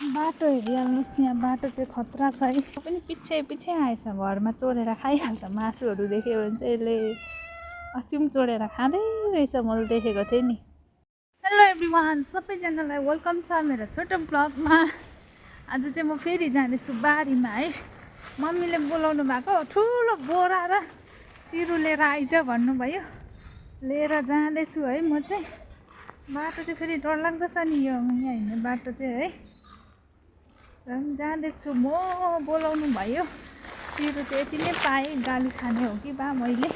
बाटो हेरिहाल्नुहोस्, यहाँ बाटो चाहिँ खतरा छ है। पनि पछि आएछ, घरमा चोरेर खाइहाल्छ मासुहरू देख्यो भने चाहिँ। यसले अस्ति पनि चोरेर खाँदै रहेछ, मैले देखेको थिएँ नि। हेलो एभ्रिवान, सबैजनालाई वेलकम छ मेरो छोटो ब्लगमा। आज चाहिँ म फेरि जाँदैछु बारीमा है। मम्मीले बोलाउनु भएको, ठुलो बोरा र सिरु लिएर आइज भन्नुभयो, लिएर जाँदैछु है। म चाहिँ बाटो चाहिँ फेरि डरलाग्दो छ नि, यो यहाँ हिँड्ने बाटो चाहिँ है। जाँदैछु म, बोलाउनु भयो। सिरु चाहिँ यति नै पाएँ, गाली खाने हो कि बा मैले।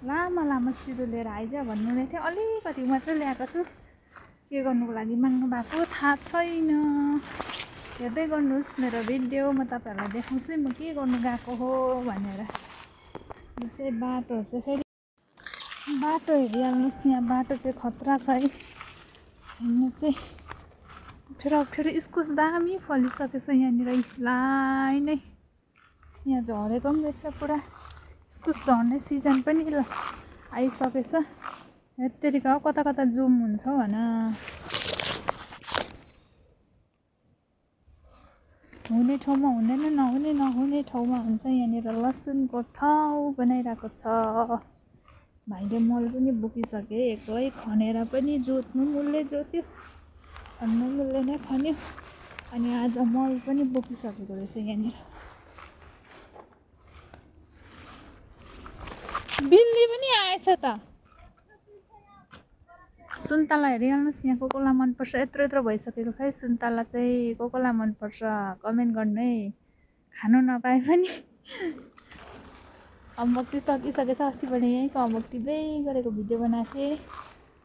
लामा लामा सिरु लिएर आइज भन्नुहुँदै थियो, अलिकति मात्रै ल्याएको छु। के गर्नुको लागि माग्नु भएको थाहा छैन। हेर्दै गर्नुहोस् मेरो भिडियो, म तपाईँहरूलाई देखाउँछु म के गर्नु गएको हो भनेर। यो चाहिँ बाटोहरू चाहिँ फेरि बाटो हेरिहाल्नुहोस्, यहाँ बाटो चाहिँ खतरा छ है। हिँड्नु चाहिँ अप्ठ्यारो इस्कुस दामी फलिसकेछ यहाँनिर लाइनै। यहाँ झरेको पनि रहेछ पुरा, इस्कुस झर्ने सिजन पनि आइसकेछ। यत्तिका हो, कता कता जुम हुन्छ भन। हुने ठाउँमा हुँदैन, नहुने ठाउँमा हुन्छ। यहाँनिर लसुनको ठाउँ बनाइरहेको छ भाइले। मल पनि बोकिसके, एक्लै खनेर पनि जोत्नु उसले जोत्यो, खन्नु उसले नै खन्यो। अनि आज मल पनि बोकिसकेको रहेछ यहाँनिर। बिल्ली पनि आएछ त। सुन्तला हेरिहाल्नुहोस्, यहाँ को कोलाई मनपर्छ। यत्रो भइसकेको छ है सुन्तला चाहिँ। को कोलाई मनपर्छ कमेन्ट गर्नु है। खानु नपाए पनि अम्बक चाहिँ सकिसकेछ। अस्ति पनि यहीँको अम्बक टिप्दै गरेको भिडियो बनाएको थिएँ।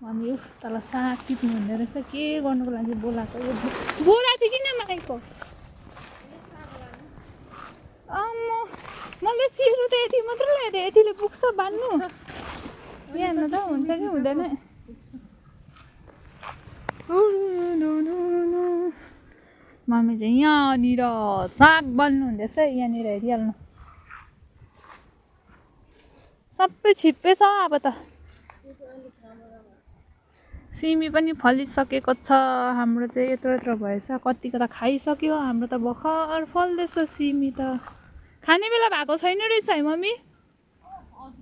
मम्मी तल साग टिप्नु हुँदो रहेछ, के गर्नुको लागि बोलाएको। यो बोरा चाहिँ किन मागेको? मैले सिरु त यति मात्रै ल्याएको थिएँ, यतिले पुग्छ बान्नु? यहाँ त हुन्छ कि हुँदैन? मम्मी चाहिँ यहाँनिर साग बाल्नु हुँदैछ। यहाँनिर हेरिहाल्नु, सबै छिप्पै छ अब त। सिमी पनि फलिसकेको छ हाम्रो चाहिँ। यत्रो भएछ, कतिको त खाइसक्यो। हाम्रो त भर्खर फल्दैछ सिमी त। खाने बेला भएको छैन रहेछ है मम्मी,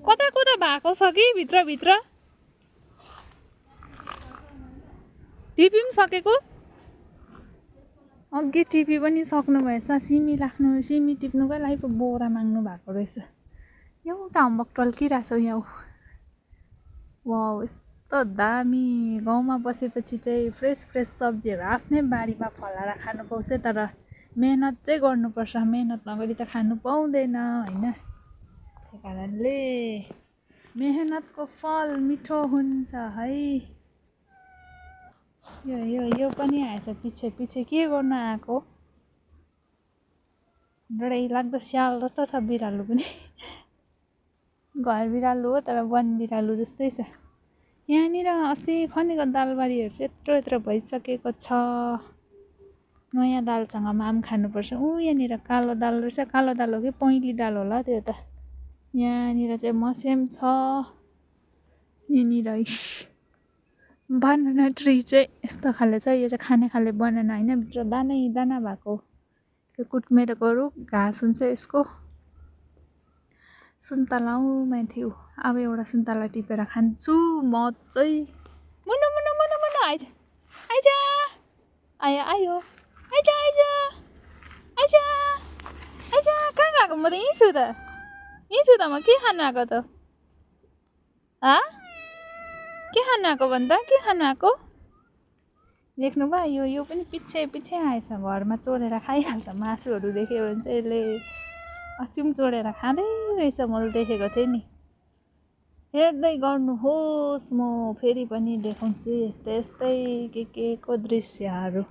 कता भएको छ कि भित्र टिपी पनि सकेको। अघि टिपी पनि सक्नु भएछ। सिमी टिप्नुकै लागि पो बोरा माग्नु भएको रहेछ। एउटा अम्बक टल्किरहेछ यहाँ। वाउ, यस्तो दामी। गाउँमा बसेपछि चाहिँ फ्रेस सब्जीहरू आफ्नै बारीमा फलाएर खानु पाउँछ। तर मेहनत चाहिँ गर्नुपर्छ, मेहनत नगरी त खानु पाउँदैन होइन। त्यही कारणले मेहनतको फल मिठो हुन्छ है। यो पनि आएछ पछि के गर्नु आएको। डरै लाग्दो स्याल जस्तो छ बिरालो पनि। घर बिरालो हो तर वन बिरालो जस्तै छ। यहाँनिर अस्ति खनेको दालबारीहरू चाहिँ यत्रो भइसकेको छ। नयाँ दालसँग माम खानुपर्छ। यहाँनिर कालो दाल रहेछ। कालो दाल हो कि पहेँली दाल होला त्यो त। यहाँनिर चाहिँ मस्याम छ। यहाँनिर बनाना ट्री चाहिँ यस्तो खाले छ। यो चाहिँ खाने खाले बनाना होइन, भित्र दाना भएको। त्यो कुटमेरोको रुख घाँस हुन्छ यसको। सुन्तला माथि। अब एउटा सुन्तला टिपेर खान्छु म चाहिँ। मुनु आइज आयो कहाँ गएको? म त यहीँ छु त म। के खानु आएको त? के खानु आएको भन्दा? के खानु आएको? देख्नु भयो, यो पनि पछि आएछ, घरमा चोरेर खाइहाल्छ मासुहरू देख्यो भने चाहिँ। यसले अस्ति पनि चोरेर खाँदै रहेछ, मैले देखेको थिएँ नि। हेर्दै गर्नुहोस्, म फेरि पनि देखाउँछु यस्तै के को दृश्यहरू।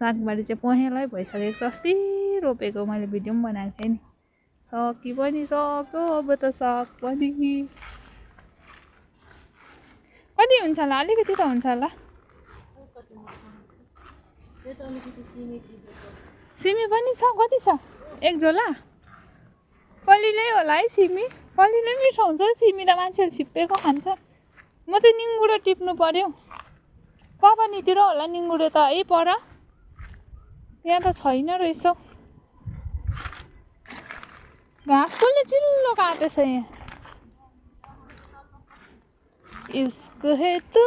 सागबारी चाहिँ पहेँलै भइसकेको छ। अस्ति रोपेको मैले भिडियो पनि बनाएको थिएँ नि। सक्यो अब त साग पनि। कति हुन्छ होला? अलिकति त हुन्छ होला। सिमी पनि छ। कति छ? एक झोला? कलिलै होला है सिमी। कलिलै मिठो हुन्छ सिमी त, मान्छेले छिप्पेको खान्छ। म त निङ्गुरो टिप्नु पर्यो। कपानीतिर होला निङ्गुरो त है पर। यहाँ त छैन रहेछ घाँस कसले चिल्लो काटेछ यहाँ इस्क है तू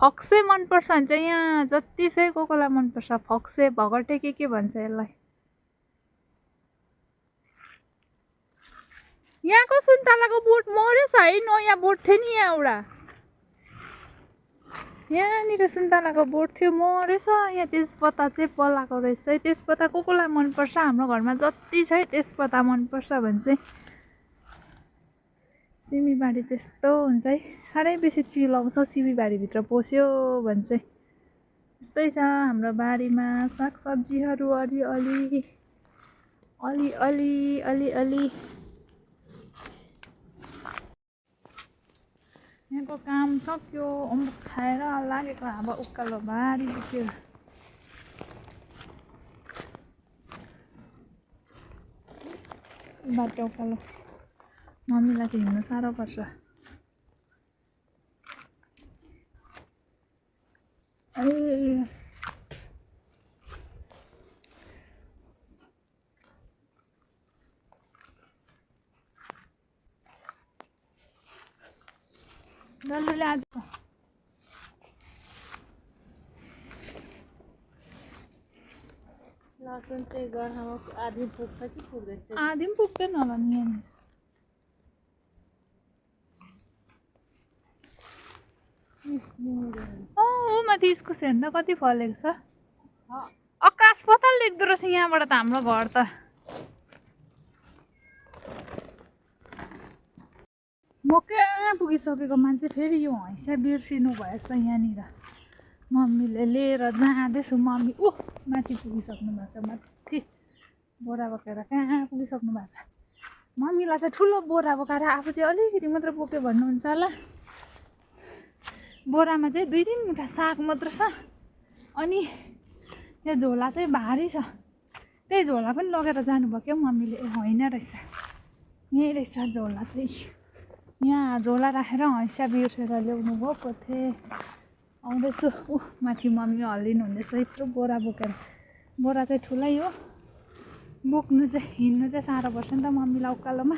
फक्से मनपर्छ भन्छ यहाँ जति चाहिँ कोलाई मनपर्छ फक्से भगटे के भन्छ यसलाई यहाँको सुन्तलाको बोट मरेछ है नयाँ बोट थियो नि यहाँ एउटा यहाँनिर सुन्तलाको बोट थियो मरेछ यहाँ तेजपत्ता चाहिँ पलाएको रहेछ है तेजपत्ता कोलाई मनपर्छ हाम्रो घरमा जति छ तेजपत्ता मनपर्छ भने चाहिँ सिमीबारी चाहिँ यस्तो हुन्छ है साह्रै बेसी चिलाउँछ सिमीबारीभित्र पस्यो भने चाहिँ यस्तै छ हाम्रो बारीमा सागसब्जीहरू अलिअलि यहाँको काम सक्यो अम्बक खाएर लागेको अब उकालो भारी दुख्यो बाटो उकालो मम्मीलाई चाहिँ हिँड्नु साह्रो पर्छ डल्लुले आज लसुन चाहिँ गरममा आधी पुग्छ कि पुग्दैन आधी पनि पुग्दैन होला नि यहाँनिर माथि इस्कुस हेर्दा कति फलेको छ आकाश पताल देख्दो रहेछ यहाँबाट त हाम्रो घर त म कहाँ पुगिसकेको मान्छे फेरि यो हैसा बिर्सिनु भएछ यहाँनिर मम्मीले लिएर जाँदैछु मम्मी माथि पुगिसक्नु भएको छ माथि बोरा बोकेर कहाँ पुगिसक्नु भएको छ मम्मीलाई चाहिँ ठुलो बोरा बोकाएर आफू चाहिँ अलिकति मात्र बोक्यो भन्नुहुन्छ होला बोरामा चाहिँ 2-3 मुठा साग मात्र छ अनि यो झोला चाहिँ भारी छ त्यही झोला पनि लगेर जानुभयो क्या मम्मीले होइन रहेछ यहीँ रहेछ झोला चाहिँ यहाँ झोला राखेर हैसा बिर्सेर ल्याउनु भएको थिएँ आउँदैछु माथि मम्मी हल्लिनु हुँदैछ यत्रो बोरा बोकेर बोरा चाहिँ ठुलै हो बोक्नु चाहिँ हिँड्नु चाहिँ साह्रो पर्छ नि त मम्मीलाई उकालोमा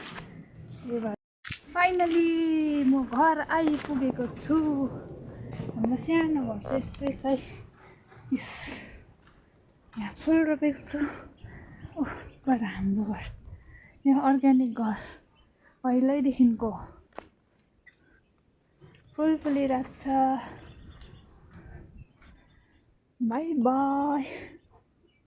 त्यही भएर फाइनली म घर आइपुगेको छु हाम्रो सानो घर चाहिँ यस्तै छ है यहाँ फुल रोपेको छु पर हाम्रो घर यहाँ अर्ग्यानिक घर पहिल्यैदेखिको फुल फुलिरहेको छ बाई बाई